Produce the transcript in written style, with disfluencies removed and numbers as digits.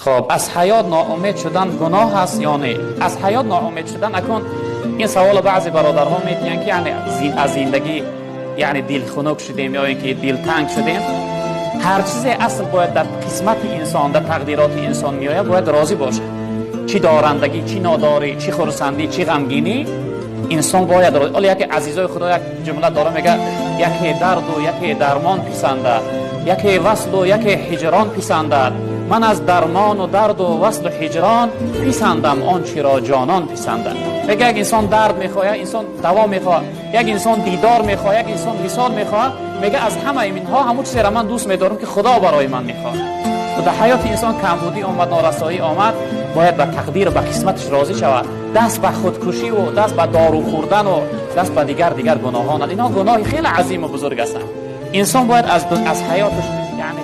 Хоб, аз ҳаёт ноумед шудан гуноҳ аст ё не? Аз ҳаёт ноумед шудан, акун ин саволо баъзе бародарҳо метиҳанд, ки яъне аз зиндагӣ, яъне дилхунук шудем ё ин ки дилтанг шудем. Ҳар чизе асл бояд дар қисмати инсон, дар тақдироти инсон меояд, бояд розӣ бошад. Чӣ дорандагӣ, чӣ нодорӣ, чӣ хурсандӣ, чӣ ғамгинӣ, инсон бояд розӣ. Ҳоло яке азизои Худо як ҷумла дора, мега: яке дарду яке дармон писандад, яке васлу яке ҳиҷрон писандад. Ман аз дармону дарду васлу ҳиҷрон писандам он чиро ҷонон писандад. Мега, як инсон дард мехоҳад, инсон даво мехоҳад, як инсон дидор мехоҳад, як инсон висол мехоҳад. Мега, аз ҳамаи инҳо ҳамон чизеро ман дӯст медорам, ки Худо барои ман мехоҳад. Дар ҳаёти инсон камбудӣ омад, норасоӣ омад, бояд ба тақдиру ба қисматаш розӣ шавад. Даст ба худкушиву даст ба дору хӯрдану даст ба дигар гуноҳон, инҳо гуноҳи хеле азиму бузург ҳастанд. Инсон бояд аз ҳаёташ, яъне